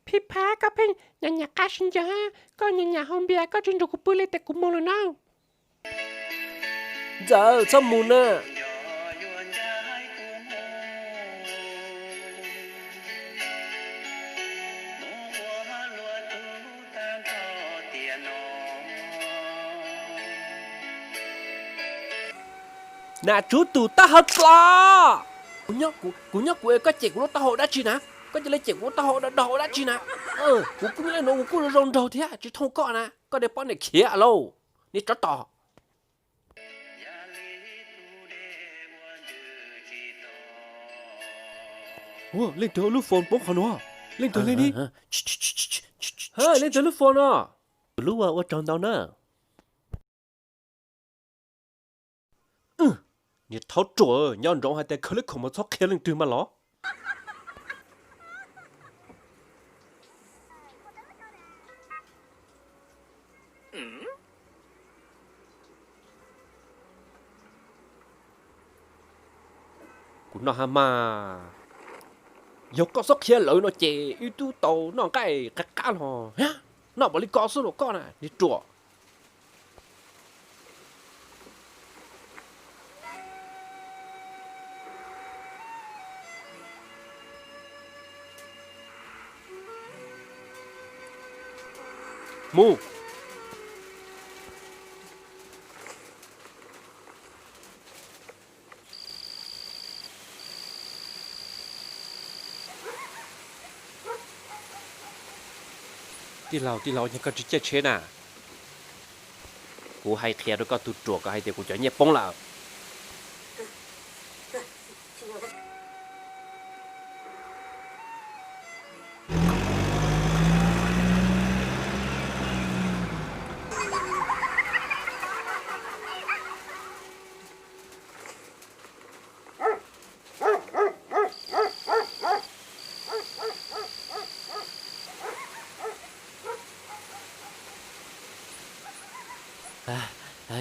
Phij Phab, koj pheej nyam nyam qab sib ncaws hab, koj nyam nyam haus npias, koj tsis nrug kuv pw li tes kuv mus lawm na. Ntxawm, txhob mus na. Nam Tsuv tus taub hau dlov! Kuv nyob kuv es koj cem kuv lub taub hau dab tsi na? Koj cia li cem kuv lub taub hau dog dog ua dab tsi na? Kuv kuj nyob li nuav kuv kuj zoo zoo nraug thiab tsis thooj koj na. Koj niag poj niam khiav lauj, niag tsov tom. Ua, leej twg lub phone poob qhov nuav? Leej twg leej ni? Leej twg lub phone no? Tus lub ua ua tsaug ntau na. Niag thaub ruam, nco ntsoov hais tias khaws lub khoom mas txhob qhia leej twg mas los. Kuv noj hab mas. Yog koj txhob qhia lawv no ces wb tub tau noj nqaij qab qab los. Noj npaum li ko xwb los koj na, niag ruam. Mus. Tij laug, tij laug, ua cas koj tsis caij tsheb na? Kuv hais qhia rau koj tus ruam ko hais tias kuv cov nyiaj poob lawm.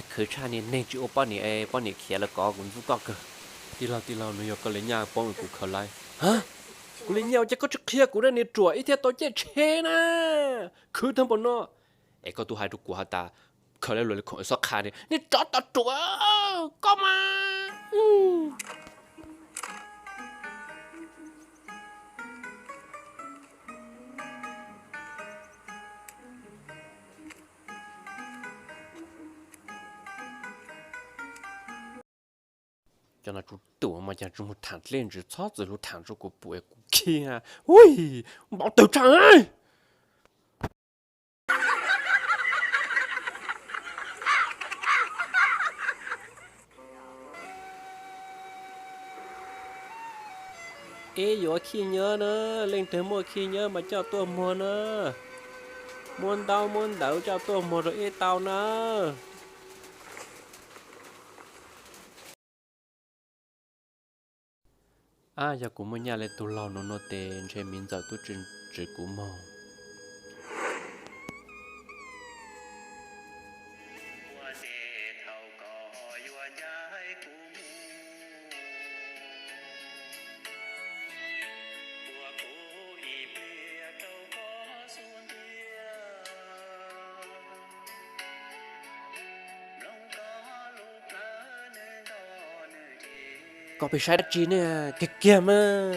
Khwv tshaj, niag neeg tsis ua poj niam, poj niam khiav lawm kov kuv ntxub koj kawg. Tij laug, tij laug, nws yog koj li nyaj poob kuv khaws lawm. Kuv li nyaj ua cas koj tsis qhia kuv ne, niag ruam, ib thiaj tau caij tsheb na. Khwv tag npaum no. Es koj twb hais rau kuv has tas khaws lawm los li khoom xob qha ne, niag tsov tom ruam, koj mas. Cov no tsuj tuam mas cas tsis mus tham dlej ntsis, txhob txwm lug tham rau kuv pum es kuv khib. Ui, npau taws tshaj. Ib yuav khib nyiab na, leej twg muaj khib nyiab mas coj tuaj muag na. Muab ntaub muab ntawv coj tuaj muag rau ib tau na. Ab, yog kuv muaj nyaj li tug laug nuav no tes ntshe miv ntxawm tub tsi tsis kuv moog. Koj pheej saib dab tsi ne, kiag kiag mas.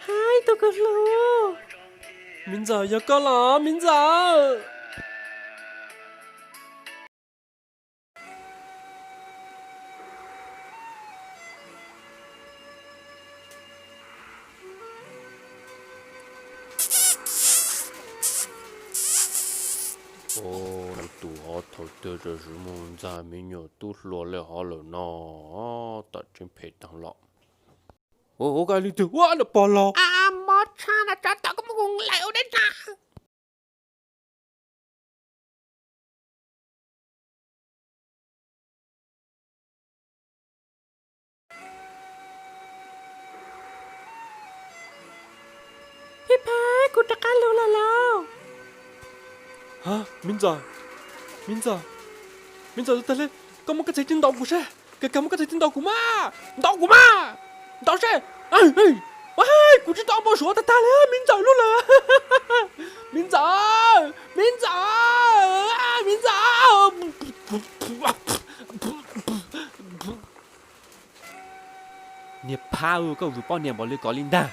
Hais, tus kwv hlub. Miv ntxawm, yog koj los miv ntxawm? Ua, lawv tus hov thaum twg tam sim muaj ntxag me nyuam tub hluas li hov lawm no, tam tseeb phem taag los. Ua, ua koj leej twg ua lawm pog los? Mob tshaj, no tsov tom koj muab kuv nqaim ua dab tsi? Phij Phab, kuv rov qab lug lawm lauj. Miv ntxawm, miv ntxawm, miv ntxawm, tag le, koj muab koj txhais tes ntaus kuv seb, kag kag muab koj txhais tes ntaus kuv mas, ntaus kuv mas, ntaus seb. Kuv tsis tau muaj suav tag tag li, me ntxawm lub lawm. Me ntxawm, me ntxawm, me ntxawm. Niag phab, koj vwm poj niam npaum li ko li ntag.